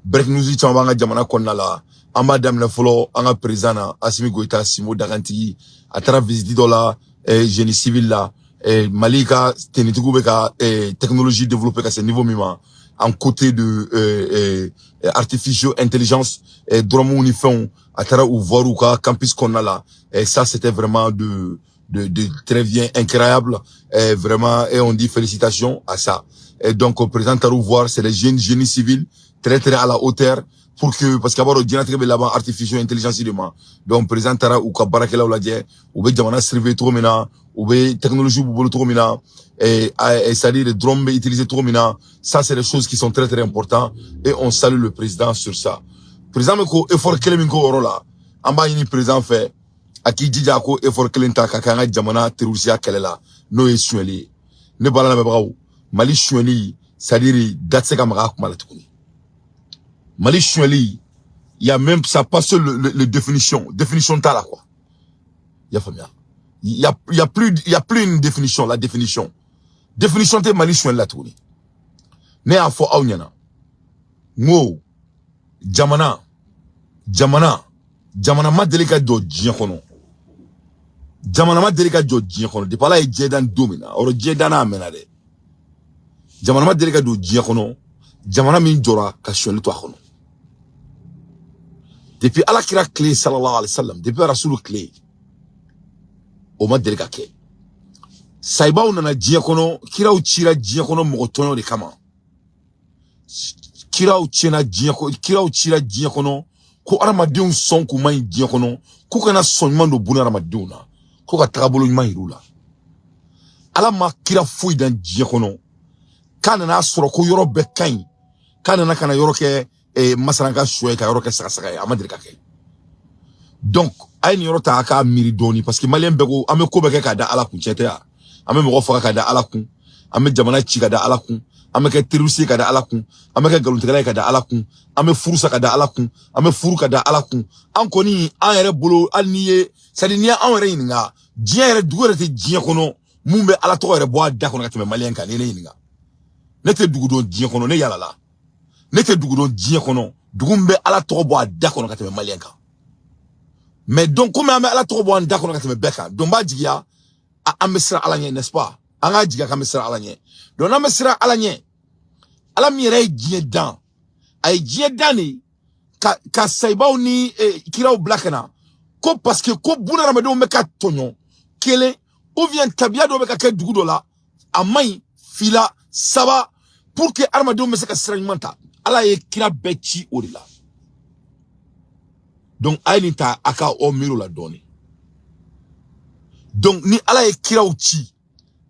Breaking news caman b'an ka jamana kɔnɔna la. An b'a daminɛ fɔlɔ an ka président na, Assimi Goïta, Simo Dagantigi. A taara visite dɔ la génie civil la. Mali ka tenitigiw bɛ ka technologie développer ka se niveau min ma en côté de artificial intelligence, drone ni fɛnw, a taara u voir u ka campus kɔnɔna la. Et ça, c'était vraiment de très bien, incroyable et vraiment, et on dit félicitations à ça. Et donc au président taara u voir, c'est les jeunes génie civil très très à la hauteur pour que, parce que a b'a dɔn diɲɛlatigɛ bɛ laban artificial intelligence de ma. Donc président taara u ka baarakɛlaw lajɛ, u bɛ jamana surveiller cogo min na, u bɛ technologie b'u bolo cogo min na, et c'est-à-dire drone bɛ utiliser cogo min na. Ça, c'est des choses qui sont très très importantes et on salue le président sur ça. Président bɛ ko effort kelen min k'o yɔrɔ la, an b'a ɲini président fɛ a k'i jija a ko effort kelen ta ka kɛ an ka jamana terrorisiya kɛlɛ la, n'o ye sonyɛli ye. Ne bala lamɛnbagaw, Mali sonyɛli, c'est-à-dire da tɛ se ka maga a kuma la tuguni. Mali sonyɛli, il y a même ça passe le définition, définition t'a la quoi. I y'a faamuya? Il y a plus une définition, la définition, définition tɛ Mali sonyɛli la tuguni. Ne y'a fɔ aw ɲɛna n ko jamana ma deli ka jɔ diɲɛ kɔnɔ, jamana ma deli ka jɔ diɲɛ kɔnɔ depuis Ala ye diɲɛ dan don min na. O yɔrɔ diɲɛ danna a mɛnna dɛ. Jamana ma deli ka don diɲɛ kɔnɔ, jamana min jɔra ka sonyɛli to a kɔnɔ depuis Ala kira tile, sallallahu alaihi wasallam, depuis Rasulu tile, o ma deli ka kɛ. Sayibaw nana diɲɛ kɔnɔ, kiraw cira diɲɛ kɔnɔ mɔgɔ tɔɲɔ de kama. Kiraw tiɲɛna diɲɛ kɔnɔ, kiraw cira diɲɛ kɔnɔ ko adamadenw sɔn k'u man ɲi diɲɛ kɔnɔ, k'u kana sɔn ɲuman don buna adamadenw na, ko ka tagabolo ɲuman yir'u la. Ala ma kira foyi dan diɲɛ kɔnɔ k'a nana sɔrɔ ko yɔrɔ bɛɛ ka ɲi, k'a nana ka na yɔrɔ kɛ masaranka sɔ ye, ka yɔrɔ kɛ sagasaga ye. A ma deli ka kɛ. Donc a ye nin yɔrɔ ta a k'a miiri dɔɔni, parce que maliyɛn bɛɛ ko an bɛ ko bɛɛ kɛ k'a da Ala kun. Cɛ tɛ yan, an bɛ mɔgɔ faga ka da Ala kun, an bɛ jamana ci ka da Ala kun, an bɛ kɛ terroriste ye ka da Ala kun, an bɛ kɛ nkalontigɛla ye ka da Ala kun, an bɛ furu sa ka da Ala kun, an bɛ furu ka da Ala kun. An kɔni an yɛrɛ bolo, hali n'i ye, c'est à dire n'i ye anw yɛrɛ ɲininka, diɲɛ yɛrɛ, dugu yɛrɛ tɛ diɲɛ kɔnɔ mun bɛ Ala tɔgɔ yɛrɛ bɔ a da kɔnɔ ka tɛmɛ maliyɛn kan. N'i ye ne ɲininka, ne tɛ dugu dɔn diɲɛ kɔnɔ, ne yalala, ne tɛ dugu dɔn diɲɛ kɔnɔ, dugu min bɛ Ala tɔgɔ bɔ a da kɔnɔ ka tɛmɛ maliyɛn kan. Mais donc komi an bɛ Ala tɔgɔ bɔ an da kɔnɔ ka tɛmɛ bɛɛ kan, donc n b'a jigiya an bɛ siran Ala ɲɛ, n'est-ce pas? An k'a jigiya k'an bɛ siran Ala ɲɛ. Donc n'an bɛ siran Ala ɲɛ, Ala min yɛrɛ ye diɲɛ dan, a ye diɲɛ dan de ka sayibaw ni kiraw bila ka na ko parce que ko bunahadamadenw bɛ ka tɔɲɔ kelen, ou bien tabiya dɔ bɛ ka kɛ dugu dɔ la, a man ɲi, fila, saba, pour que adamadenw bɛ se ka sira ɲuman ta. Ala ye kira bɛɛ ci o de la. Donc a ye nin ta a ka aw miiri o la dɔɔni. Donc ni Ala ye kiraw ci,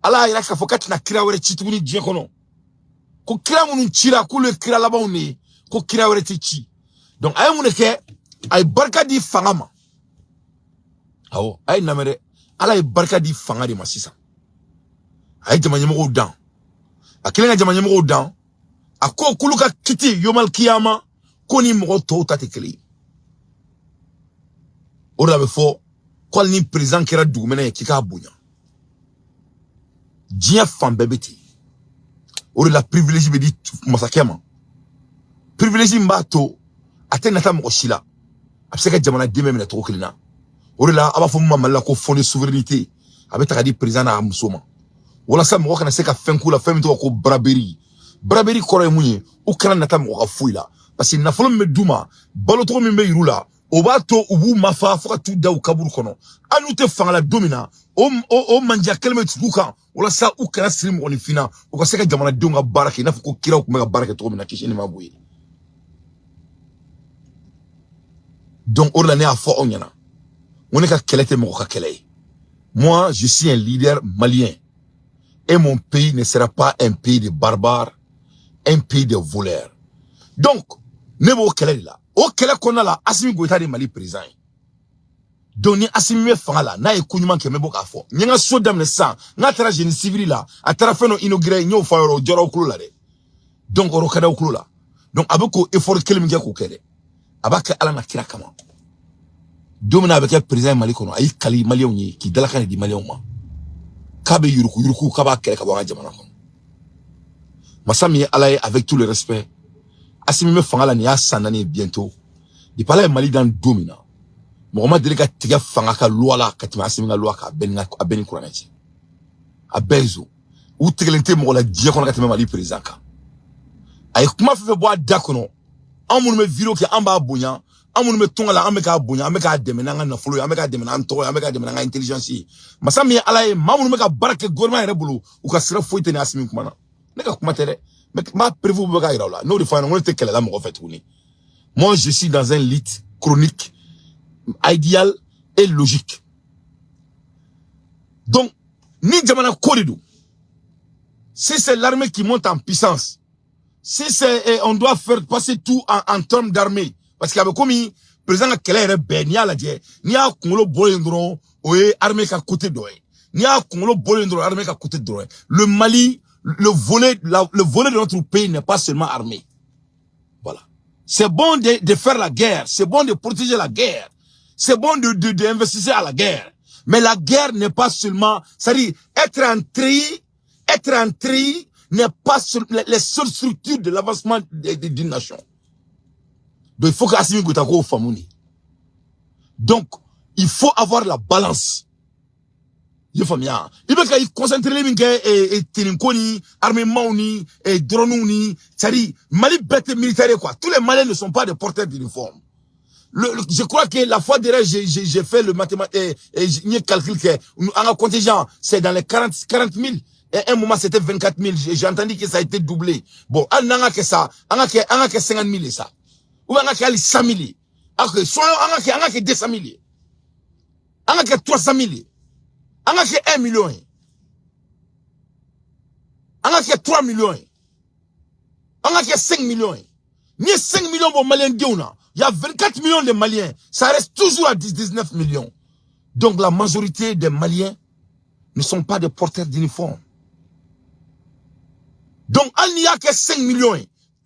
Ala y'a yira k'a fɔ k'a tɛna kira wɛrɛ ci tuguni diɲɛ kɔnɔ, ko kira minnu cira k'olu ye kira labanw de ye, ko kira wɛrɛ tɛ ci. Donc a ye mun de kɛ? A ye barika di fanga ma. Awɔ, a ye lamɛn dɛ. Ala ye barika di fanga de ma sisan. A ye jama ɲɛmɔgɔw dan, a kɛlen ka jama ɲɛmɔgɔw dan, a ko k'olu ka kiti yomal kiyama ko ni mɔgɔ tɔw ta tɛ kelen ye. O de la a bɛ fɔ ko hali ni président kɛra dugumɛnɛ ye, k'i k'a bonya. Diɲɛ fan bɛɛ bɛ ten. O de la privilège bɛ di masakɛ ma, privilège min b'a to a tɛ nata mɔgɔ si la, a bɛ se ka jamanaden bɛɛ minɛ cogo kelen na. O de la a b'a fɔ min ma Mali la ko fonds de souveraineté, a bɛ ta ka di président n'a muso ma walasa mɔgɔ kana se ka fɛn k'u la, fɛn min tɔgɔ ko braderie. Braderie kɔrɔ ye mun ye? U kana nata mɔgɔ ka foyi la, parce que nafolo min bɛ d'u ma, balocogo min bɛ yir'u la, o b'a to u b'u mafa fo ka t'u da u kaburu kɔnɔ. Hali n'u tɛ fanga la don min na, o mandiya kelen bɛ tugu u kan walasa u kana siri mɔgɔninfin na, u ka se ka jamanadenw ka baara kɛ i n'a fɔ ko kiraw tun bɛ ka baara kɛ cogo min na, kisi ni ma b'o ye. Donc o de la ne y'a fɔ aw ɲɛna n ko ne ka kɛlɛ tɛ mɔgɔ ka kɛlɛ ye. Moi, je suis un leader malien et mon pays ne sera pas un pays de barbares, un pays de voleurs. Donc ne b'o kɛlɛ de la. O kɛlɛ kɔnɔna la, Assimi Goïta de ye Mali président ye. Donc ni Assimi bɛ fanga la, n'a ye ko ɲuman kɛ, n bɛ bɔ k'a fɔ. N ye n ka so daminɛ sisan, n'a taara génie civil la, a taara fɛn dɔ inauguré, n y'o fɔ a yɔrɔ, o jɔra aw kulo la dɛ. Donc o yɔrɔ ka d'aw kulo la. Donc a bɛ k'o effort kelen min kɛ k'o kɛ dɛ, a b'a kɛ Ala na kira kama. Don min na a bɛ kɛ président ye Mali kɔnɔ, a y'i kali maliyɛnw ye k'i dalakan de di maliyɛnw ma k'a bɛ yuruku yuruku, k'a b'a kɛlɛ ka bɔ an ka jamana kɔnɔ. Masa min ye Ala ye, avec tout le respect, Assimi bɛ fanga la, nin y'a san 4 ye bientôt. Depuis Ala ye Mali dan don min na, mɔgɔ ma deli ka tigɛ fanga ka loi la ka tɛmɛ Assimi ka loi kan. A bɛɛ ni a bɛɛ ni kuranɛ cɛ, a bɛɛ ye zo. U tigɛlen tɛ mɔgɔ la diɲɛ kɔnɔ ka tɛmɛ Mali président kan. A ye kuma fɛn fɛn bɔ a da kɔnɔ, anw minnu bɛ vidéo kɛ, an b'a bonya. An minnu bɛ tunga la, an bɛ k'a bonya, an bɛ k'a dɛmɛ n'an ka nafolo ye, an bɛ k'a dɛmɛ n'an tɔgɔ ye, an bɛ k'a dɛmɛ n'an ka intelligence ye. Masa min ye Ala ye, maa minnu bɛ ka baara kɛ gouvernement yɛrɛ bolo, u ka sira foyi tɛ ni Assimi kuma na. Ne ka kuma tɛ dɛ, n b'a preuve bɛ k'a yira u la. N'o de fɔ an ɲɛna, n ko ne tɛ kɛlɛ la mɔgɔ fɛ tuguni. Moi, je suis dans un lit chronique, idéal et logique. Donc ni jamana ko de don, si c'est l'armée qui monte en puissance, si c'est on doit faire passer tout en termes d'armée, parce que a bɛ komi président ka kɛlɛ yɛrɛ bɛɛ, n'i y'a lajɛ, n'i y'a kunkolo bɔlen dɔrɔn, o ye armée ka côté dɔ ye. N'i y'a kunkolo bɔlen dɔrɔn, armée ka côté dɔ ye. Le Mali, le volet de notre pays n'est pas seulement armé. Voilà. C'est bon de faire la guerre, c'est bon de protéger la guerre, c'est bon d'investir à la guerre, mais la guerre n'est pas seulement, c'est-à-dire être en treillis n'est pas les seules structures de l'avancement d'une nation. Donc il faut qu'Assimi Goïta k'o faamu. Donc il faut avoir la balance. I ye faamuya? I bɛ ka i concentrer min kɛ tenue ni armement ni drone ni, c'est-à-dire Mali bɛɛ tɛ militaire, quoi. Tous les Maliens ne sont pas des porteurs d'uniforme. Je crois que la fois dernière, j'ai fait le mathématique et j'ai calcul que un contingent, c'est dans les 40 000. Et un moment, c'était 24 000. J'ai entendu que ça a été doublé. Bon, an ka kɛ ça, an ka kɛ 50 000 ça. Ou an ka kɛ 100 000. Ok, soit an ka kɛ 200 000. An ka kɛ 300 000. An ka kɛ 1 million. An ka kɛ 3 millions. An ka kɛ 5 millions. Ni 5 millions bɔ Malien denw na, il y a 24 millions de Maliens. Ça reste toujours à 10, 19 millions. Donc la majorité des Maliens ne sont pas des porteurs d'uniforme. Donc, il n'y a que 5 millions.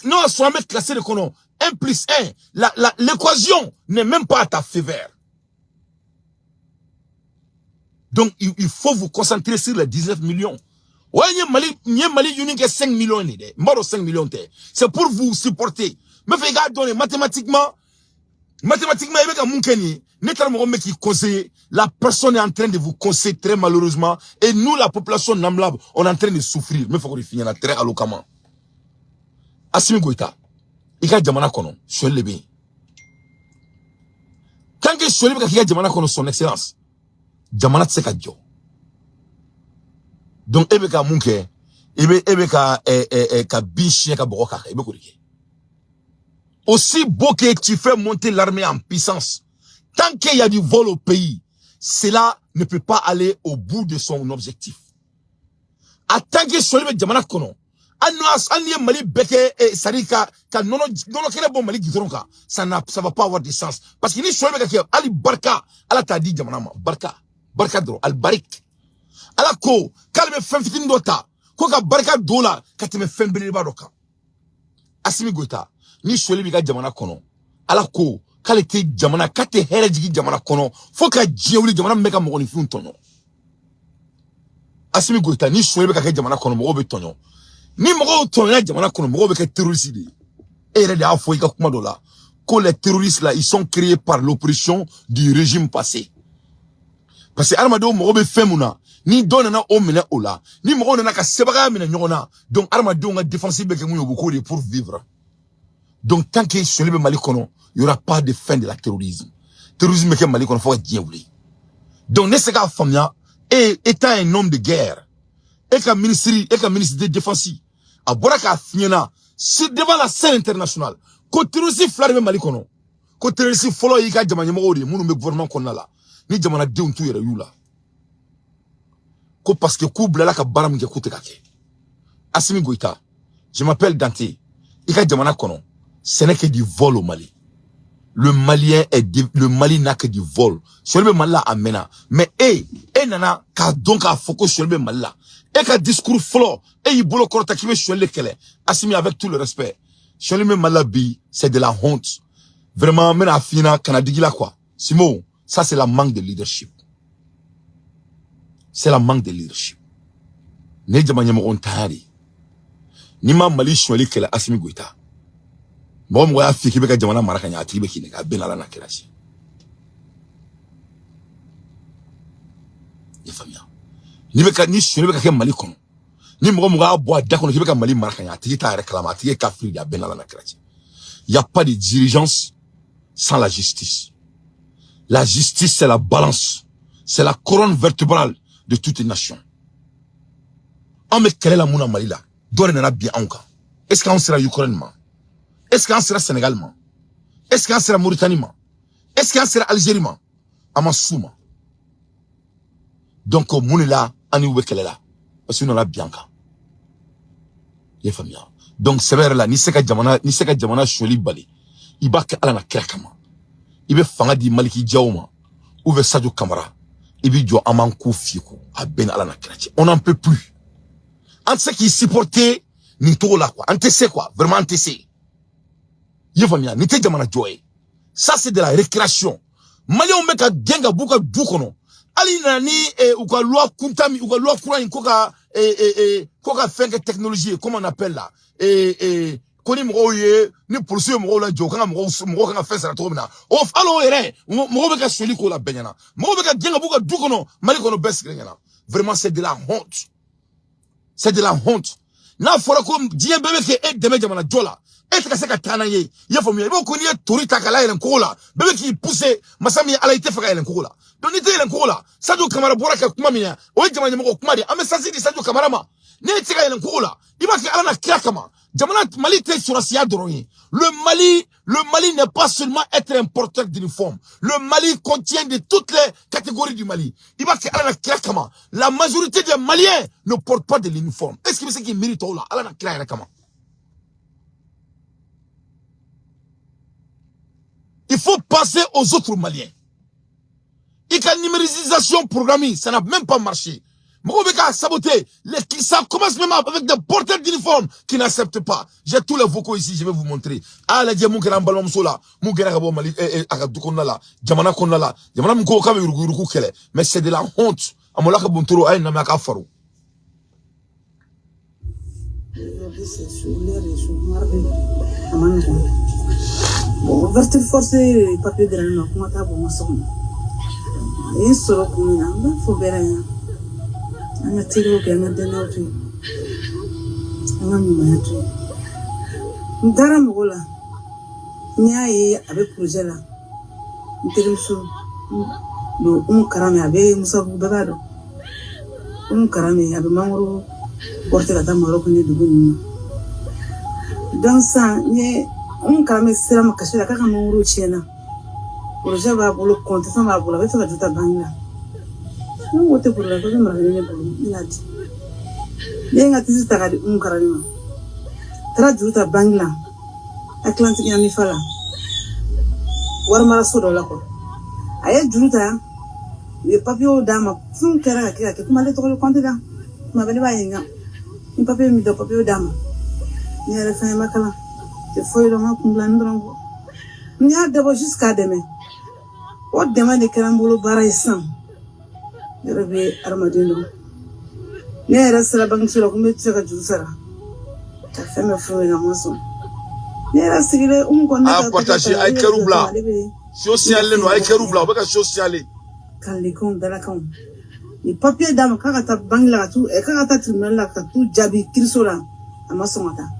Non, soit mettre classé de kɔnɔ. 1 plus 1. L'équation n'est même pas à ta faveur. Donc, il faut vous concentrer sur les 19 millions. Ouais, il y a Mali, il y a 5 millions. 5 millions. C'est pour vous supporter. Mais fais gaffe, donner mathématiquement, mathématiquement, il y a un qui conseille. La personne est en train de vous conseiller très malheureusement. Et nous, la population Namlab, on est en train de souffrir. Mais il faut qu'on finisse très alloquemment. Assimi Goïta, i ka jamana kɔnɔ, sonyali de bɛ yen. Tant que sonyali bɛ ka k'i ka jamana kɔnɔ, son excellence, jamana tɛ se ka jɔ. Donc e bɛ ka mun kɛ? E bɛ ka ɛ ɛ ɛ ka bin siɲɛ ka bɔgɔ k'a kan, i bɛ k'o de kɛ. Aussi beau que tu fais monter l'armée en puissance, tant qu'il y a du vol au pays, cela ne peut pas aller au bout de son objectif. A tant que sonyali bɛ jamana kɔnɔ, hali n'i ye Mali bɛɛ kɛ, c'est-à-dire ka nɔnɔ kɛnɛ bɔ Mali goudron kan, ça va pas avoir de sens. Parce que ni sonyali bɛ ka kɛ, hali barika, Ala t'a di jamana ma. Barika, barika dɔrɔn, alibarik. Ala ko k'ale bɛ fɛn fitinin dɔ ta, ko ka barika don o la ka tɛmɛ fɛn belebeleba dɔ kan. Assimi Goïta, ni sonyali b'i ka jamana kɔnɔ, Ala ko k'ale tɛ jamana, k'a tɛ hɛrɛ jigin jamana kɔnɔ fo ka diɲɛ wuli, jamana min bɛ ka mɔgɔninfinw tɔɲɔ. Assimi Goïta, ni sonyali bɛ ka kɛ jamana kɔnɔ, mɔgɔw bɛ tɔɲɔ. Ni mɔgɔw tɔɲɔna jamana kɔnɔ, mɔgɔw bɛ kɛ terroriste de ye. E yɛrɛ de y'a fɔ i ka kuma dɔ la ko les terroristes là, ils sont créés par l'oppression du régime passé. Parce que adamadenw mago bɛ fɛn mun na, ni dɔ nana o minɛ o la, ni mɔgɔw nana ka sebagaya minɛ ɲɔgɔn na, donc adamadenw ka défense bɛ kɛ mun ye? U bɛ k'o de pour vivre. Donc tant que sonyali bɛ Mali kɔnɔ, il y aura pas de fin de la terrorisme. Terrorisme bɛ kɛ Mali kɔnɔ fo ka diɲɛ wuli. Donc ne se k'a faamuya, e étant un homme de guerre, e ka ministre de défense a bɔra k'a f'i ɲɛna sur devant la scène internationale ko terroriste fila de bɛ Mali kɔnɔ, ko terroriste fɔlɔ y'i ka jama ɲɛmɔgɔw de ye minnu bɛ gouvernement kɔnɔna la, ni jamanadenw t'u yɛrɛ y'u la, ko parce que k'u bilala ka baara min kɛ, k'u tɛ ka kɛ. Assimi Goïta, je m'appelle Dante, i ka jamana kɔnɔ, ce n'est que du vol au Mali. Le Mali n'a que du vol. Sonyali bɛ Mali la a mɛnna, mais e nana k'a dɔn k'a fɔ ko sonyali bɛ Mali la. E ka discours fɔlɔ, e y'i bolo kɔrɔta k'i bɛ sonyali de kɛlɛ. Assimi, avec tout le respect, sonyali bɛ Mali la bi, c'est de la honte. Vraiment, n bɛna f'i ɲɛna, kana digi la, quoi. Simo, ça c'est la manque de leadership. C'est la manque de leadership. Ne jama ɲɛmɔgɔ ntanya de. N'i ma Mali sonyali kɛlɛ, Assimi Goïta, Mɔgɔ mɔgɔ y'a f'i k'i bɛ ka jamana mara ka ɲɛ, a tigi bɛ k'i nɛgɛ, a bɛɛ n'Ala n'a kira cɛ. I y'a faamuya? N'i bɛ ka ni sonyali bɛ ka kɛ Mali kɔnɔ, ni mɔgɔ mɔgɔ y'a bɔ a da kɔnɔ k'i bɛ ka Mali mara ka ɲɛ, a tigi t'a yɛrɛ kalama, a tigi ye kafiri de, a bɛɛ n'Ala n'a kira cɛ. Il n'y a pas de dirigeance sans la justice. La justice, c'est la balance. C'est la colonne vertébrale de toute une nation. An bɛ kɛlɛ la mun na Mali la? Dɔ de nana bin anw kan. Est-ce qu'anw sera Ukraine ma? Est-ce qu'an sera Sénégal ma? Est-ce qu'an sera Mauritanie ma? Est-ce qu'an sera Algérie ma? An ma s'u ma. Donc mun de la an n'u bɛ kɛlɛ la? Parce que u nana bin an kan. I y'a faamuya? Donc sɛbɛ yɛrɛ la, n'i se ka jamana, n'i se ka jamana sonyali bali, i b'a kɛ Ala na kira kama. I bɛ fanga di Maliki Jaw ma ou bien Sadio Kamara, i b'i jɔ, an b'an ko fiyɛ ko, a bɛɛ ni Ala na kira cɛ. On n'en peut plus. An tɛ se k'i supporter nin cogo la quoi. An tɛ se quoi, vraiment an tɛ se. I y'a faamuya? Nin tɛ jamana jɔ ye. Ça, c'est de la récréation. Maliyɛnw bɛ ka gɛn ka b'u ka du kɔnɔ. Hali nana ni u ka loi kunta min, u ka loi kura in ko ka ko ka fɛn kɛ technologie ye, comment on appelle là, ko ni mɔgɔw ye, ni polisiw ye mɔgɔw lajɔ, u kan ka mɔgɔw, mɔgɔw kan ka fɛn sara cogo min na, o hali o yɛrɛ, mɔgɔw bɛ ka soli k'o la bɛɛ ɲɛna. Mɔgɔw bɛ ka gɛn ka b'u ka du kɔnɔ Mali kɔnɔ, bɛɛ sigilen ɲɛna. Vraiment, c'est de la honte, c'est de la honte. N'a fɔra ko diɲɛ bɛɛ bɛ kɛ e dɛmɛ jamana jɔ la, e tɛ ka se ka taa n'a ye. I y'a faamuya? I b'o ko n'i ye tori ta k'a layɛlɛn kogo la, bɛɛ bɛ k'i pousser. Masa min ye Ala, i tɛ fɛ ka yɛlɛn kogo la, donc n'i tɛ yɛlɛn kogo la, Sadio Kamara bɔra ka kuma min na, o ye jamana ɲɛmɔgɔ kuma de ye. An bɛ sansi di Sadio Kamara ma. N'e tɛ se ka yɛlɛn kogo la, i b'a kɛ Ala na kira kama. Jamana Mali tɛ sɔrɔsiya dɔrɔn ye. Le Mali n'est pas seulement être un porteur d'uniforme. Le Mali contient de toutes les catégories du Mali. I b'a kɛ Ala na kira kama. La majorité des Maliens ne portent pas de l'uniforme. Est-ce que bɛ se k'i miiri tɔw la Ala na kira yɛrɛ kama? Il faut passer aux autres Maliens. I ka numérisation programmée, ça n'a même pas marché. Mɔgɔw bɛ k'a saboter. Les, ça commence même avec des porteurs d'uniforme qui n'acceptent pas. J'ai tous les vocaux ici, je vais vous montrer. Ah, lajɛ mun kɛra an balimamuso la, mun kɛra ka bɔ Mali a ka du kɔnɔna la, jamana kɔnɔna la, jamana min ko k'a bɛ yuruguyurugu kɛlɛ. Mais c'est de la honte. A maloya ka bon trop, a ye na a ka faro. Aujourd'hui, c'est sur l'air et sur mardi. A ma nɔgɔn. Bon, ouverture forcée papier dira ne ma ko n ka taa bɔ n ka so kɔnɔ. A ye n sɔrɔ kun min na, n b'a fɔ bɛɛ ɲɛna. An ka teriw kɛ, an ka denbayaw to yen. An ka ɲumanya to yen. N taara mɔgɔ la. N y'a ye a bɛ projet la. N terimuso don, Umu Karame, a bɛ Musabugu, bɛɛ b'a dɔn. Umu Karame, a bɛ mangoro porter ka taa Maroc ni dugu ninnu na. Donc sisan n ye Umu Karame sera ma kasi la k'a ka mangoro tiɲɛna. Projet b'a bolo, compte fɛn b'a bolo, a bɛ fɛ ka juru ta banque la. Ne ko tɛ problème, ko bɛ mara ne bolo, ne y'a di. Ne ye n ka tisi ta k'a di Umu Karame ma. Taara juru ta banque la, Atlantique Amifa la, wari maraso dɔ la quoi. A ye juru ta, u ye papiyew d'a ma, fɛnw kɛra ka kɛ ka kɛ, komi ale tɔgɔ bɛ compte la. Tuma bɛɛ ne b'a ɲininka. Ni papiye min dɔn, papiyew d'a ma. Ne yɛrɛ fɛnɛ ma kalan. Tɛ foyi dɔn, n ka kun dilanni dɔrɔn kɔ. N y'a dabɔ juste k'a dɛmɛ. O dɛmɛ de kɛra n bolo baara ye sisan. Ne yɛrɛ bɛ adamaden dɔn. Ne yɛrɛ sera banque la ko n bɛ se ka juru sara. Ka fɛn bɛɛ f'u ɲɛna, a ma sɔn. Ne yɛrɛ sigilen Umu kɔni ne A ka partager, a ye kɛriw bila. ale bɛ So signalé don, a ye kɛriw bila, u bɛ ka so signaler. Kalikanw dalakanw. Ni papiye d'a ma k'a ka taa banque la ka t'u k'a ka taa tribunal la ka t'u jaabi kiiriso la, a ma sɔn ka taa.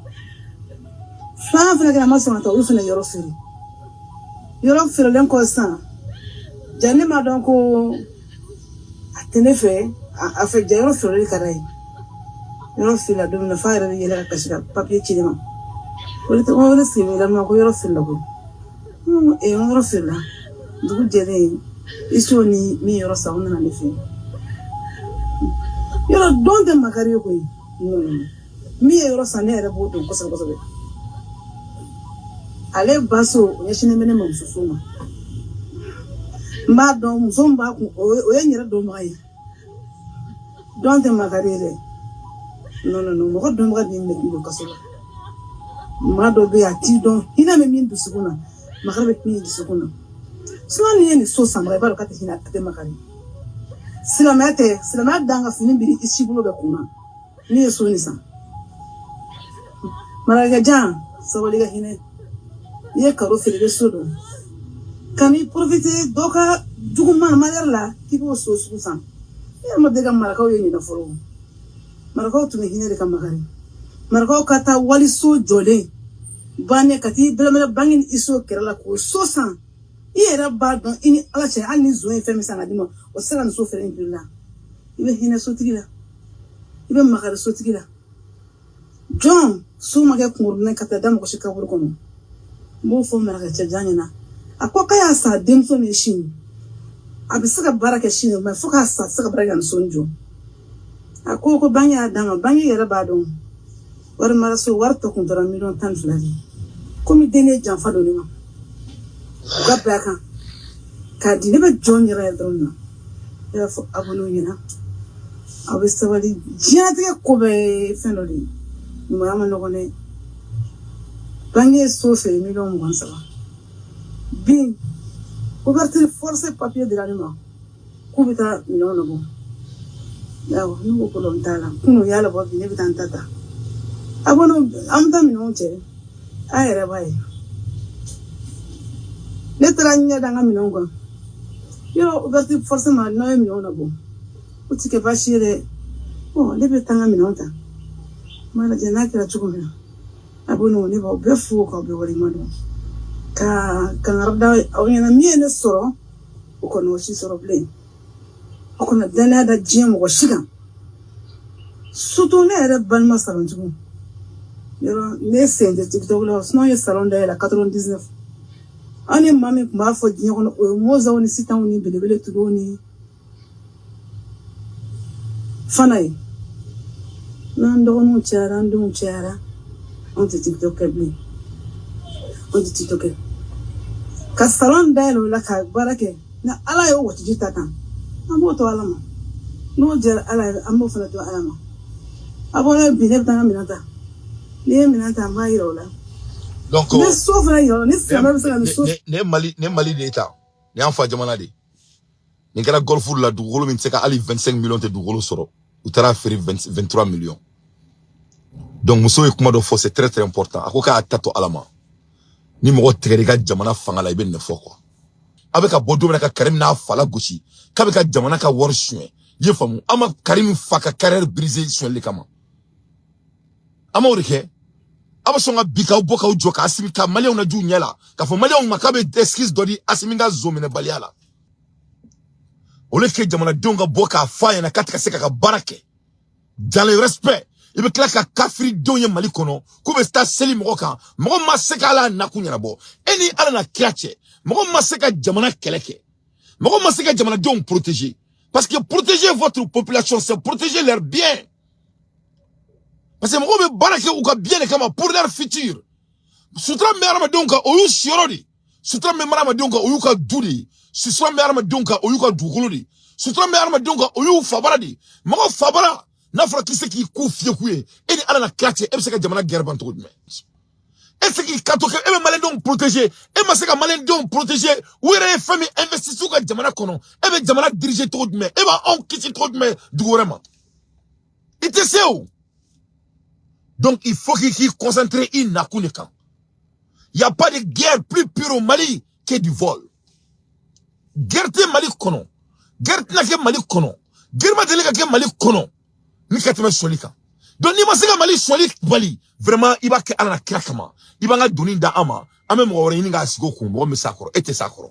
Filanan fana kɛra, a ma sɔn ka taa, olu fana yɔrɔ feere. Yɔrɔ feerelen kɔ sisan, ja ne ma dɔn ko a tɛ ne fɛ, a fɛ ja yɔrɔ feereli ka d'a ye. Yɔrɔ feerela don min na, f'a yɛrɛ bɛ yɛlɛ ka kasi ka papiye ci ne ma. O de o de sigi bɛ ma ko yɔrɔ feerela koyi. N ko ee, n ko yɔrɔ feerela. Dugu jɛlen, iso ni min yɔrɔ san, o nana ne fɛ yen. Yɔrɔ dɔn tɛ makari ye koyi. Non, non, non. Min ye yɔrɔ san, ne yɛrɛ b'o dɔn kosɛbɛ kosɛbɛ. Ale ba so, o ɲɛsinnen bɛ ne mamuso so ma. N b'a dɔn muso min b'a kun, o ye n yɛrɛ dɔnbaga ye. Dɔn tɛ makari ye dɛ. Non, non, non, mɔgɔ dɔnbaga b'i minɛ k'i don kaso la. Maa dɔ bɛ yen, a t'i dɔn, hinɛ bɛ min dusukun na, makari bɛ min dusukun na. Sinon n'i ye nin so sanbaga, i b'a dɔn k'a tɛ hinɛ, a tɛ makari. Silamɛya tɛ, silamɛya dan ka fini biri i si bolo bɛ kun na. N'i ye so nin san. Marakɛjan, sabali ka hinɛ. I ye karo feere, i bɛ so don. Ka n'i profiter dɔ ka juguman malheur la k'i b'o so sugu san. E yɛrɛ ma deli ka marakaw ye ɲinɛ fɔlɔ. Marakaw tun bɛ hinɛ de ka makari. Marakaw ka taa waliso jɔlen bannen ka t'i bɛrɛbɛrɛ bange ni i so kɛrɛ la k'o so san. I yɛrɛ b'a dɔn i ni Ala cɛ, hali ni zon ye fɛn min san ka d'i ma, o tɛ se ka nin so feere nin prix la. I bɛ hinɛ sotigi la, i bɛ makari sotigi la. Jɔn so ma kɛ kunkurunin ka taa da mɔgɔ si kaburu kɔnɔ. N b'o fɔ marakacɛ jan ɲɛna. A ko k'a y'a san denmuso min ye sini, a bɛ se ka baara kɛ sini, mais fo k'a sa a tɛ se ka baara kɛ ka nin so in jɔ. A ko ko bange y'a d'a ma, bange yɛrɛ b'a dɔn wari maraso wari tɔ kun tora miliyɔn 12 de ye. Komi den ye janfa don ne ma, u ka bɛn a kan k'a di ne bɛ jɔn yɛrɛ yɛrɛ dɔrɔn na. Ne b'a fɔ abonnéw ɲɛna, aw bɛ sabali. Diɲɛlatigɛ ko bɛɛ ye fɛn dɔ de ye, ɲumanya ma nɔgɔn dɛ. Bange ye so feere miliyɔn 23. Bin ouverture forcée papier dira ne ma k'u bɛ taa minɛnw labɔ. Awɔ, ne ko problème t'a la. Kunun u y'a labɔ, bi ne bɛ taa n ta ta. Abonnéw, an bɛ taa minɛnw cɛ, a yɛrɛ b'a ye. Ne taara ɲɛ da n ka minɛnw kan. Yɔrɔ ouverture forcée ma, n'aw ye minɛnw labɔ, o ti kɛ baasi ye dɛ. Bon, ne bɛ taa n ka minɛnw ta, n b'a lajɛ n'a kɛra cogo min na. Abonnéw, ne b'aw bɛɛ fo k'aw bɛɛ waleɲuman dɔn, ka kangari da aw ɲɛna. Min ye ne sɔrɔ, o kɔni o si sɔrɔ bilen. Aw kana danaya da diɲɛ mɔgɔ si kan, surtout ne yɛrɛ balima salontigiw. Yɔrɔ ne sen tɛ TikTok la, sinon ye salon dayɛlɛ 99. Aw ni maa min tun b'a fɔ diɲɛ kɔnɔ, o ye mozaw ni sitanw ni belebele tuguw ni fana ye. N'an dɔgɔninw cayara, an denw cayara, anw tɛ TikTok kɛ bilen, anw tɛ TikTok kɛ. Ka salon dayɛlɛ o la ka baara kɛ, ni Ala ye o wɔtiji ta kan, an b'o to Ala ma. N'o diyara Ala ye, an b'o fana to Ala ma. A bɔra bi, ne bɛ taa n ka minɛn ta. N'i ye minɛn ta, n b'a yira o la. Donc n bɛ so fana yira o la ni silamɛ bɛ se ka nin so. Ne Mali, ne Mali de ye ta nin y'an fa jamana de ye. Nin kɛra Golf la, dugukolo min tɛ se ka hali 25 millions tɛ dugukolo sɔrɔ, u taara feere 20 23 millions. Donc muso ye kuma dɔ fɔ, c'est très très important. A ko k'a ta to Ala ma. Ni mɔgɔ tigɛra i ka jamana fanga la, i bɛ nin de fɔ quoi. A bɛ ka bɔ don min na ka Karim n'a fa la gosi k'a bɛ ka jamana ka wari suɲɛ, i ye faamu? An ma Karim fa ka carrière briser suɲɛli kama, an m'o de kɛ. A bɛ sɔn ka bi k'aw bɔ k'aw jɔ ka Asimi ka maliyɛnw lajɛ u ɲɛ la k'a fɔ maliyɛnw ma k'a bɛ excuse dɔ di Asimi ka zon minɛbaliya la, au lieu que jamanadenw ka bɔ k'a fɔ a ɲɛna k'a tɛ ka se k'a ka baara kɛ dans le respect. I bɛ tila ka kafiridenw ye Mali kɔnɔ k'u bɛ taa seli mɔgɔ kan, mɔgɔ ma se k'ala nakun ɲɛnabɔ. E ni Ala na kira cɛ, mɔgɔ ma se ka jamana kɛlɛ kɛ, mɔgɔ ma se ka jamanadenw protéger, parce que protéger votre population, c'est protéger leurs biens, parce que mɔgɔw bɛ baara kɛ u ka bien de kama, pour leur futur. Sutura min bɛ hadamadenw kan, o y'u siyɔrɔ de ye. Sutura min bɛ hadamadenw kan, o y'u ka du de ye. Sutura min bɛ hadamadenw kan, o y'u ka dugukolo de ye. Sutura min bɛ hadamadenw kan, o y'u fabara de ye. Mɔgɔ fabara, n'a fɔra k'i se k'i ku fiyɛ ye, e ni Ala na kira cɛ, e bɛ se ka jamana gɛrɛ ban cogo jumɛn? E tɛ se k'i kanto kɛ e bɛ maliyɛndenw protéger, e ma se ka maliyɛndenw protéger. U yɛrɛ ye fɛn min investir u ka jamana kɔnɔ, e bɛ jamana diriger cogo jumɛn? E b'a anw kisi cogo jumɛn dugu wɛrɛ ma? I tɛ se o. Donc il faut qu'il k'i concentrer i nakun de kan. Il y a pas de guerre plus pure au Mali que du vol. Guerre tɛ Mali kɔnɔ, guerre tɛna kɛ Mali kɔnɔ, guerre ma deli ka kɛ Mali kɔnɔ ni ka tɛmɛ sɔli kan. Donc n'i ma se ka Mali sɔli bali, vraiment, i b'a kɛ Ala na kira kama, i b'an ka doni da an ma, an bɛ mɔgɔ wɛrɛ ɲini k'a sigi o kun, mɔgɔ min bɛ s'a kɔrɔ, e tɛ s'a kɔrɔ.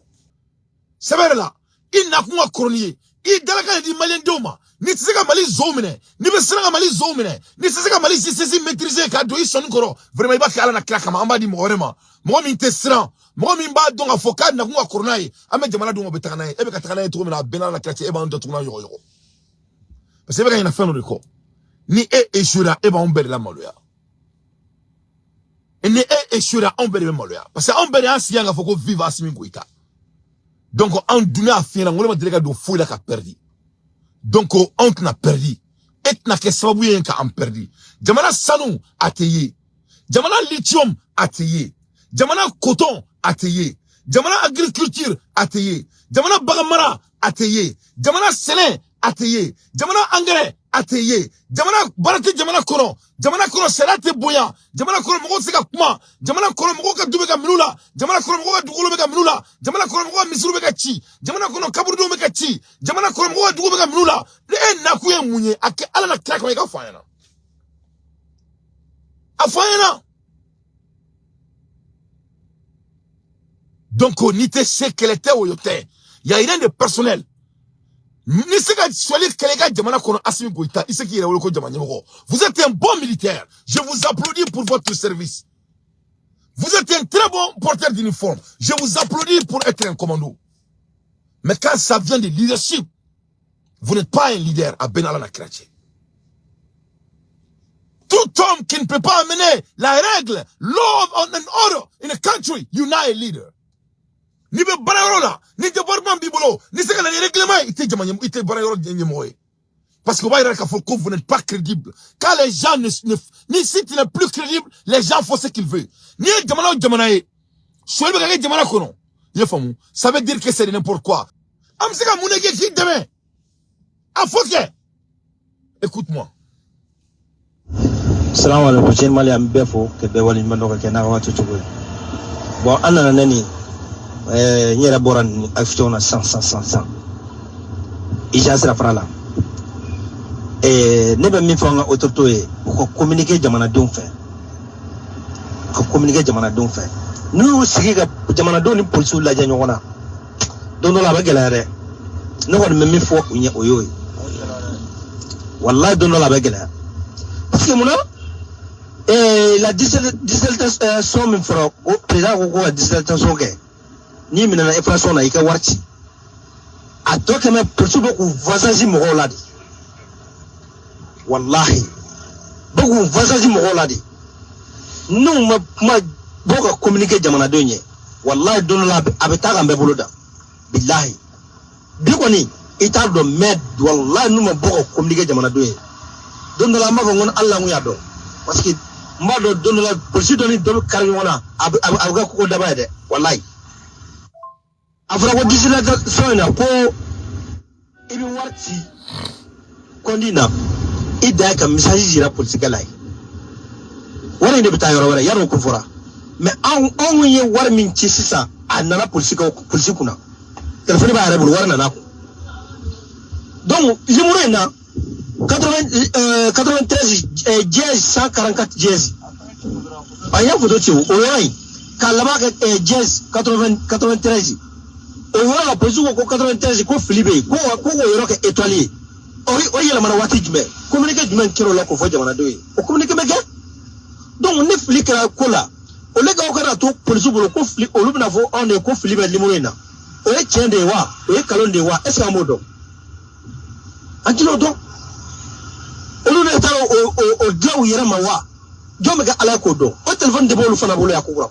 Sɛbɛ yɛrɛ la, i nakun ka kɔrɔ n'i ye, i dalakan de di maliyɛndenw ma. N'i tɛ se ka Mali zow minɛ, n'i bɛ siran ka Mali zow minɛ, n'i tɛ se ka Mali justice maîtriser k'a don i sɔnni kɔrɔ, vraiment, i b'a kɛ Ala na kira kama, an b'a di mɔgɔ wɛrɛ ma, mɔgɔ min tɛ siran, mɔgɔ min b'a dɔn k'a fɔ k'a nakun ka kɔrɔ n'a ye. An bɛ jamana dun, o bɛ taga n'a ye. E bɛ ka taga n'a ye cogo min na, a bɛɛ n'Ala na kira cɛ, e b'an datugu n'a yɔgɔ yɔgɔ, parce que e bɛ ka ɲinɛ fɛn dɔ de kɔ. Ni e échouera, e b'anw bɛɛ de la maloya. Ni e échouera, anw bɛɛ de bɛ maloya, parce que anw bɛɛ de y'an sigi yan k'a fɔ ko vive Assimi Goïta. Donc anw dun y'a f'i ɲɛna, n ko ne ma deli ka don foyi la ka perdi. Donc anw tɛna perdi, e tɛna kɛ sababu ye k'an perdi. Jamana sanu a tɛ ye, jamana lithium a tɛ ye, jamana coton a tɛ ye, jamana agriculture a tɛ ye, jamana baganmara a tɛ ye, jamana sɛnɛ a tɛ ye, jamana engrais. A tɛ ye. Jamana baara tɛ jamana kɔnɔ. Jamana kɔnɔ sariya tɛ bonya. Jamana kɔnɔ mɔgɔw tɛ se ka kuma. Jamana kɔnɔ mɔgɔw ka du bɛ ka minɛ u la. Jamana kɔnɔ mɔgɔw ka dugukolo bɛ ka minɛ u la. Jamana kɔnɔ mɔgɔw ka misiriw bɛ ka ci. Jamana kɔnɔ kaburudenw bɛ ka ci. Jamana kɔnɔ mɔgɔw ka dugu bɛ ka minɛ u la. E nakun ye mun ye? A kɛ Ala na kira kama, i ka fɔ an ɲɛna. A fɔ an ɲɛna. Donc n'i tɛ se kɛlɛ tɛ o tɛ. Y a rien de personnel. Ni se ka sɔli kɛlɛ i ka jamana kɔnɔ, Assimi Goïta, i se k'i yɛrɛ wele ko jama ɲɛmɔgɔ. Vous êtes un bon militaire. Je vous applaudis pour votre service. Vous êtes un très bon porteur d'uniforme. Je vous applaudis pour être un commando. Mais quand ça vient de leadership, vous n'êtes pas un leader à Ben Allah Kratché. Tout homme qui ne peut pas amener la règle, law and order in a country, you're not a leader. Ni bɛ baara yɔrɔ la, ni département b'i bolo, ni se ka na ni règlement ye, i tɛ jama ɲɛmɔgɔ, i tɛ baara yɔrɔ ɲɛmɔgɔ ye. Parce que o b'a yira k'a fɔ ko vous n'êtes pas crédible. Quand les gens ne ni si tu n'es plus crédible, les gens font ce qu'ils veulent. N'i ye jamana o jamana ye, sonyali bɛ ka kɛ jamana kɔnɔ, i y'a faamu, ça veut dire que c'est de n'importe quoi. An bɛ se ka mun de kɛ k'i dɛmɛ? A fɔ kɛ. Écoute-moi. Salamu alaikum, Chaîne Mali, an bɛ bɛɛ fo ka bɛɛ waleɲuman dɔn ka kɛ n'a ka waati cogo ye. Bon, an nana ne ni n yɛrɛ bɔra nin action na sisan sisan sisan sisan urgence sira fara la. Ne bɛ min fɔ an ka autorité ye, u ka communiquer jamanadenw fɛ, u ka communiquer jamanadenw fɛ. N'u y'u sigi ka jamanadenw ni polisiw lajɛ ɲɔgɔn na, don dɔ la a bɛ gɛlɛya dɛ. Ne kɔni bɛ min fɔ u ɲɛ, o y'o ye. Walayi, don dɔ la a bɛ gɛlɛya. Parce que munna la dissertation min fɔra ko président ko ko ka dissertation kɛ, n'i minɛna infraction na, i ka wari ci. A tɔ kɛmɛ, polisiw bɛ k'u voyage mɔgɔw la de. Walahi, bɛ k'u voyage mɔgɔw la de. N'u ma kuma bɔ ka communiquer jamanadenw ye, walahi, don dɔ la a bɛ taa k'an bɛɛ bolo da. Bilahi, bi kɔni i t'a dɔn, mais walahi, n'u ma bɔ ka communiquer jamanadenw ye, don dɔ la an b'a fɔ ko ni Ala kun y'a dɔn. Parce que n b'a dɔn, don dɔ la polisi dɔ ni dɔ bɛ kari ɲɔgɔn na, a bɛ kɛ koko daba ye dɛ. Walahi, a fɔra ko dissertation in na ko i bɛ wari ci kɔndi na, i dan ye ka message jira polisikɛ la ye, wari in de bɛ taa yɔrɔ wɛrɛ. Yarɔ, o ko fɔra, mais anw ye wari min ci sisan, a nana polisi polisi kunna, telefɔni b'a yɛrɛ bolo, wari nana kun. Donc numéro in na, 80 93 dièse 144 dièse, a y'a photo ci o yɔrɔ in k'a laban kɛ dièse 80 93. O yɔrɔ la, polisi ko ko 93 ko fili bɛ yen, ko k'o yɔrɔ kɛ étoile ye. O yɛlɛmana waati jumɛn? Communiqué jumɛn kɛra o la k'o fɔ jamanadenw ye? O communiqué bɛ kɛ. Donc ni fili kɛra ko la, o le k'aw kana to polisi bolo ko fili, olu bɛna fɔ anw de ye ko fili bɛ numéro in na. O ye tiɲɛ de ye wa, o ye nkalon de ye wa? Est ce que an b'o dɔn? An tɛn'o dɔn. Olu de taara o dilan u yɛrɛ ma wa? Jɔn bɛ kɛ Ala ye k'o dɔn? O telefɔni de b'olu fana bolo yan ko kura.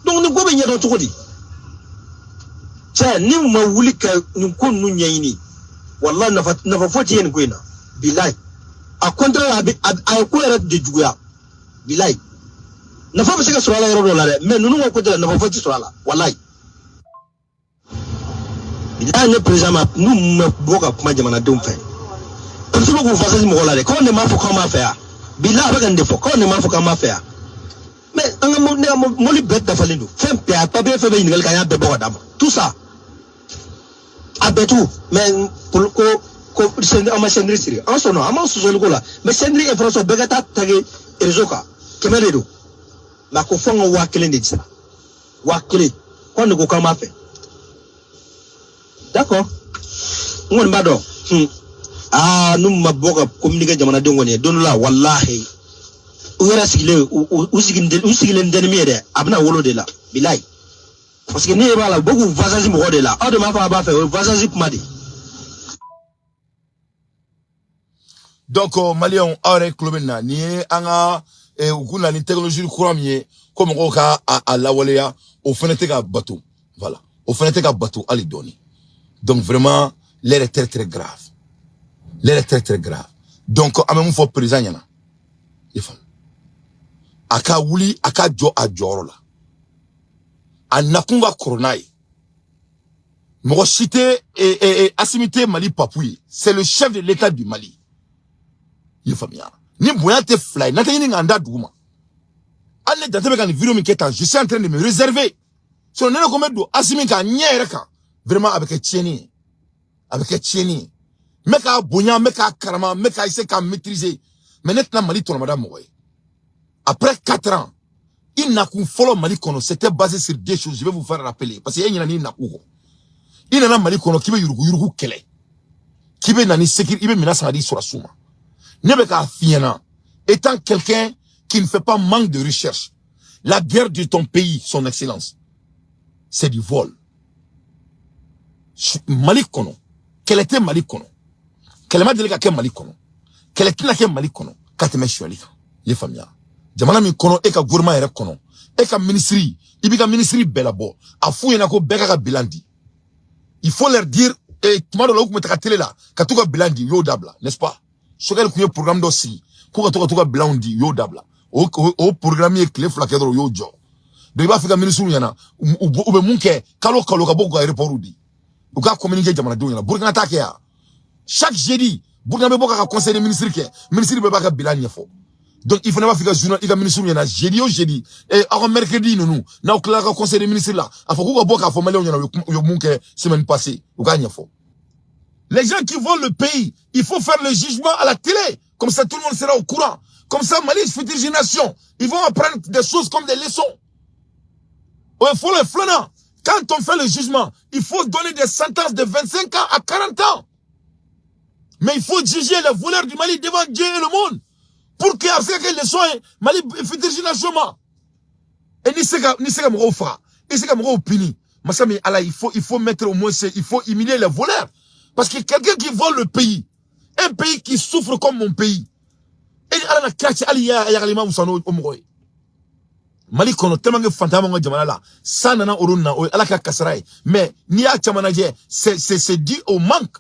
Donc nin ko bɛ ɲɛdɔn cogo di? Cɛ, ni ma wuli ka nin ko ninnu ɲɛɲini, walahi, nafa foyi tɛ ye nin ko in na. Bilayi, a contraire, a bɛ a ye ko yɛrɛ de juguya. Bilayi, nafa bɛ se ka sɔrɔ a la yɔrɔ dɔw la dɛ, mais ninnu ka ko tɛ la, nafa foyi tɛ sɔrɔ a la. Walayi, bilayi, ne président ma, n'u ma bɔ ka kuma jamanadenw fɛ, polisi bɛ k'u fasasi mɔgɔw la dɛ. K'anw de m'a fɔ k'an b'a fɛ yan. Bilayi, a bɛ ka nin de fɔ, k'anw de m'a fɔ k'an b'a fɛ yan. Mais an ka ne ka mobili bɛɛ dafalen don, fɛn bɛɛ, a papier fɛn bɛɛ, ɲininkali kɛ, an y'a bɛɛ bɔ ka d'a ma, tout ça, a bɛɛ tout. Mais ko an ma ceinture siri, an sɔnna, an ma sɔsɔli ko la, mais ceinture infraction bɛɛ ka taa tage réseau kan, 100 de don. Mais a ko fo an ka 1000 de sara, 1000, ko an de ko k'an b'a fɛ. D'accord, n kɔni b'a dɔn. Aa, n'u ma bɔ ka communiquer jamanadenw kɔni ye, don dɔ la, walahi, u yɛrɛ sigilen, u sigilen tɛ ni min ye dɛ, a bɛna wolo de la. Bilayi, parce que ne b'a la, u bɛ k'u vasasi mɔgɔ de la. Aw de m'a fɔ a b'a fɛ, o ye vasasi kuma de. Donc maliyɛnw, aw yɛrɛ tulo bɛ nin na, nin ye an ka u kun na ni technologie kura min ye ko mɔgɔw ka a lawaleya, o fana tɛ ka bato. Voilà, o fana tɛ ka bato hali dɔɔni. Donc vraiment, l'heure est très très grave, l'heure est très très grave. Donc an bɛ mun fɔ président ɲɛna? I faamu, a ka wuli, a ka jɔ a jɔyɔrɔ la. A nakun ka kɔrɔ n'a ye. Mɔgɔ si tɛ Assimi tɛ Mali papu ye. C'est le chef de l'État du Mali. I ye faamuya? Ni bonya tɛ fila ye, n'an tɛ ɲini k'an da dugu ma. Hali ne jate bɛ ka nin vidéo min kɛ tan, je suis en train de me réserver. Sinon ne ko n bɛ don Asimi kan ɲɛ yɛrɛ kan, vraiment a bɛ kɛ tiɲɛni ye, a bɛ kɛ tiɲɛni ye. N bɛ k'a bonya, n bɛ k'a karama, n bɛ k'a essayer k'a maîtriser, mais ne tɛna Mali tɔnɔmada mɔgɔ ye. Après 4 ans, i nakun fɔlɔ Mali kɔnɔ, c'était basé sur deux choses. Je vais vous faire rappeler, parce que e ɲinɛ n'i nakun kɔ. I nana Mali kɔnɔ k'i bɛ yurugu yurugu kɛlɛ, k'i bɛ na ni sécurité, i bɛ minɛn san ka di sɔrɔdasiw ma. Ne bɛ k'a f'i ɲɛna, étant quelqu'un qui ne fait pas manque de recherche, la guerre de ton pays, son excellence, c'est du vol. Mali kɔnɔ, kɛlɛ tɛ Mali kɔnɔ, kɛlɛ ma deli ka kɛ Mali kɔnɔ, kɛlɛ tɛna kɛ Mali kɔnɔ ka tɛmɛ sonyali kan. I ye faamuya? Jamana min kɔnɔ, e ka gouvernement yɛrɛ kɔnɔ, e ka ministre, i b'i ka ministre bɛɛ labɔ, a f'u ɲɛna ko bɛɛ ka ka bilan di. Il faut leur dire. Tuma dɔ la, u tun bɛ taga télé la ka t'u ka bilan di, u y'o dabila, n'est-ce pas? Choguel tun ye programme dɔ sigi k'u ka to ka bilanw di, u y'o dabila. O programme ye tile 2 kɛ dɔrɔn, u y'o jɔ. Donc i b'a fɔ i ka ministre ɲɛna, u bɛ mun kɛ kalo kalo, ka bɔ k'u ka rapport di, u ka communiquer jamanadenw ɲɛna. Burukina t'a kɛ yan. Chaque jeudi, Burukina bɛ bɔ k'a ka conseil des ministres kɛ, ministre bɛɛ b'a ka bilan ɲɛfɔ. Donc i fana b'a fɔ i ka journal, i ka ministre ɲɛna, jeudi o jeudi, aw ka mercredi ninnu, n'aw tilala ka conseil des ministres la, a fɔ k'u ka bɔ k'a fɔ maliyɛnw ɲɛna u ye mun kɛ semaine passée, u k'a ɲɛfɔ. Les gens qui volent le pays, il faut faire le jugement à la télé. Comme ça, tout le monde sera au courant. Comme ça, Mali, future génération, ils vont apprendre des choses comme des leçons. Il faut le flanant. Quand on fait le jugement, il faut donner des sentences de 25 ans à 40 ans. Mais il faut juger les voleurs du Mali devant Dieu et le monde. Pour que, après que les leçons, Mali, future génération, et ni se ka mɔgɔw faga, i se ka mɔgɔw puni. Masa min Ala, il faut mettre au moins, il faut humilier les voleurs. Parce que quelqu'un qui vole le pays, un pays qui souffre comme mon pays, et Ala na kira cɛ, hali ya yagalima musa n'o o mɔgɔ ye. Mali kɔnɔ, tellement que fantan b'an ka jamana la, san nana olu na, o ye Ala ka kasara ye. Mais n'i y'a caman lajɛ, c'est dû au manque.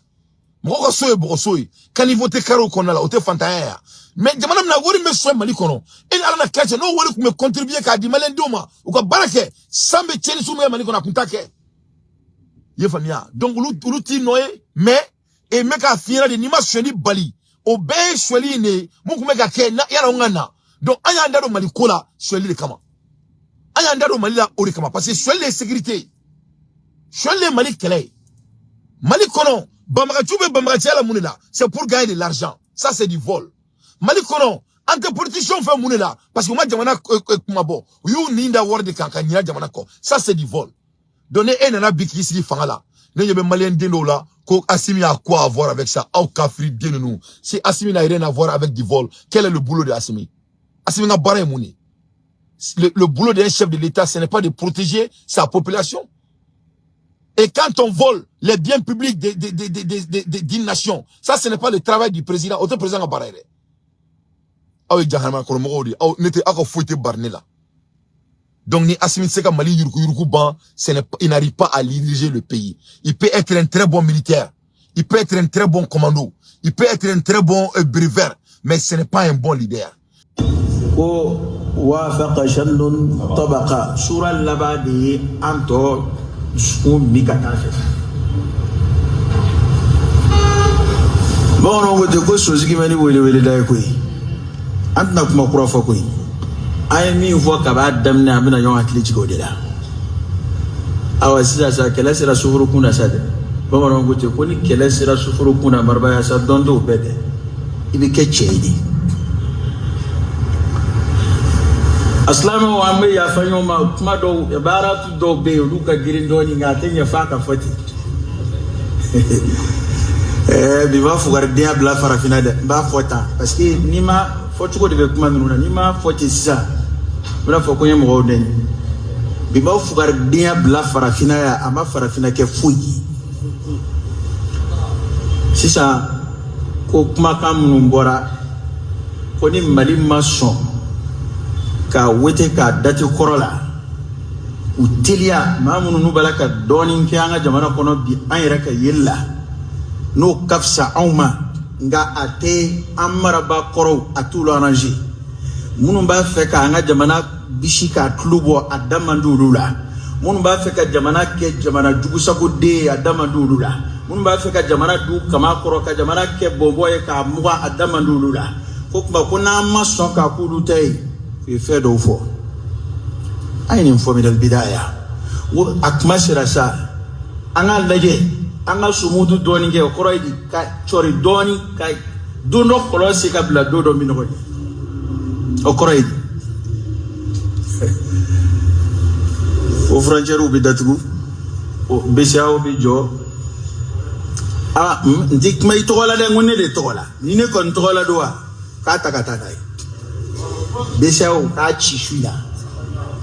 Mɔgɔw ka so ye bɔgɔso ye, caniveau tɛ carré kɔnɔna la, o tɛ fantanya ye. Mais jamana min na wari min bɛ sɔrɔ Mali kɔnɔ, e ni Ala na kira cɛ, n'o wari tun bɛ contribuer k'a di maliyɛndenw ma, u ka baara kɛ, san bɛ tiɲɛni sugu min kɛ Mali kɔnɔ, a tun t'a kɛ. I ye faamuya? Donc olu t'i nɔ ye, mais e n bɛ k'a f'i ɲɛna de, n'i ma sonyali bali, o bɛɛ ye sonyali in de ye mun tun bɛ ka kɛ na yann'anw ka na. Donc an y'an da don Mali ko la sonyali de kama, an y'an da don Mali la o de kama, parce que sonyali de ye sécurité ye, sonyali de ye Mali kɛlɛ ye. Mali kɔnɔ, banbagaciw bɛ banbagaciya la mun de la? C'est pour gagner de l'argent, ça c'est du vol. Mali kɔnɔ, an tɛ politiciens fɛ mun de la? Parce que u ma jamana kuma bɔ, u y'u nin da wari de kan ka ɲina jamana kɔ, ça c'est du vol. Donc ne e nana bi k'i sigi fanga la, ne ɲɛ bɛ maliyɛn den dɔw la ko Assimi a quoi à voir avec ça? Aw kafiri den ninnu, si Assimi n'a rien à voir avec du vol, quel est le boulot de Assimi? Assimi ka baara ye mun ye? Le boulot d'un chef de l'État, ce n'est pas de protéger sa population? Et quand on vole les biens publics d'une nation, ça, ce n'est pas le travail du président. O tɛ président ka baara ye dɛ. Aw ye jahanama kɔnɔmɔgɔw de ye. Aw ne tɛ aw ka foyi tɛ bari ne la. Donc ni Assimi tɛ se ka Mali yuruku yuruku ban, ce n'est pas, il n'arrive pas à diriger le pays. Il peut être un très bon militaire, il peut être un très bon commando, il peut être un très bon brevet, mais ce n'est pas un bon leader. Ko wafaqa shannun tabaqa, sura laban de ye an tɔ dusukun min ka taa fɛ. Bamananw ko ten ko sosigi bɛ ni weleweleda ye koyi. An tɛna kuma kura fɔ koyi. An ye min fɔ kab'a daminɛ, an bɛna ɲɔgɔn hakili jigin o de la. Awa, sisan sa, kɛlɛ sera soforokun na sa dɛ. Bamananw ko ten ko ni kɛlɛ sera soforokun na, marabaya sa, dɔn t'o bɛɛ dɛ, i bɛ kɛ cɛ ye de. A silamɛw, an bɛ yafa ɲɔgɔn ma. Kuma dɔw, baaratu dɔw bɛ yen, olu ka girin dɔɔnin, nka a tɛ ɲɛ f'a ka fɔ ten. Bi ma fugaridenya bila farafinna dɛ. N b'a fɔ tan parce que n'i ma fɔcogo de bɛ kuma ninnu na, n'i ma fɔ ten sisan, n bɛna fɔ ko n ye mɔgɔw nɛni. Bi ma fugaridenya bila farafinna yan, a ma farafinna kɛ foyi ye. Sisan ko kumakan minnu bɔra ko ni Mali ma sɔn k'a wete k'a dati kɔrɔ la, u teliya maa minnu n'u b'a la ka dɔɔnin kɛ an ka jamana kɔnɔ bi, an yɛrɛ ka yeli la, n'o ka fisa anw ma, nka a tɛ an marabaa kɔrɔw, a t'olu arranger. Minnu b'a fɛ k'an ka jamana bisi k'a tulo bɔ, a da man di olu la. Minnu b'a fɛ ka jamana kɛ jamana jugusagoden ye, a da man di olu la. Minnu b'a fɛ ka jamana du kama kɔrɔ, ka jamana kɛ bɔnbɔn ye k'a mugan, a da man di olu la. Ko tuma ko n'an ma sɔn k'a k'olu ta ye, u ye fɛn dɔw fɔ. An ye nin fɔ minal bidaya, ko a kuma sera sa, an k'a lajɛ, an ka sumutu dɔɔni kɛ. O kɔrɔ ye di? Ka cɔri dɔɔni, ka don dɔ kɔlɔn se ka bila don dɔ minɔgɔ ɲɛ. O kɔrɔ ye di? O furancɛriw bɛ datugu, o BCEAO bɛ jɔ. Aa, n ti kuma i tɔgɔ la dɛ, n ko ne de tɔgɔ la. Ni ne kɔni tɔgɔ la don wa, k'a ta ka taa n'a ye BCEAO, k'a ci su in na.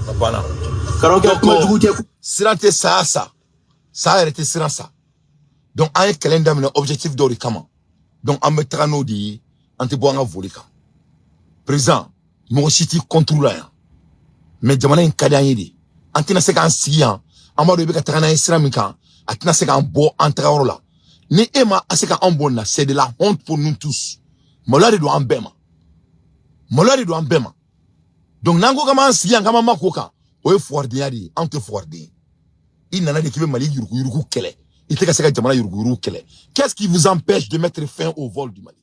A banna. Karamɔgɔkɛ, kuma jugu tɛ. Siran tɛ saya sa, saya yɛrɛ tɛ siran sa. Donc an ye kɛlɛ in daminɛ objectif dɔw de kama. Donc an bɛ taga n'o de ye, an tɛ bɔ an ka volet kan. Président, mɔgɔ si t'i contre la yan, mais jamana in ka di an ye de. An tɛna se k'an sigi yan, an b'a dɔn i bɛ ka taga n'an ye sira min kan, a tɛna se k'an bɔ an tagayɔrɔ la. Ni e ma se ka anw bɔ nin na, c'est de la honte pour nous tous. Maloya de don an bɛɛ ma, maloya de don an bɛɛ ma. Donc n'an ko k'an b'an sigi yan, k'an b'an ma ko kan, o ye fugaridenya de ye. Anw tɛ fugariden ye. I nana de k'i bɛ Mali yuruguyurugu kɛlɛ, i tɛ ka se ka jamana yuruguyurugu kɛlɛ. Qu'est-ce qui vous empêche de mettre fin au vol du Mali?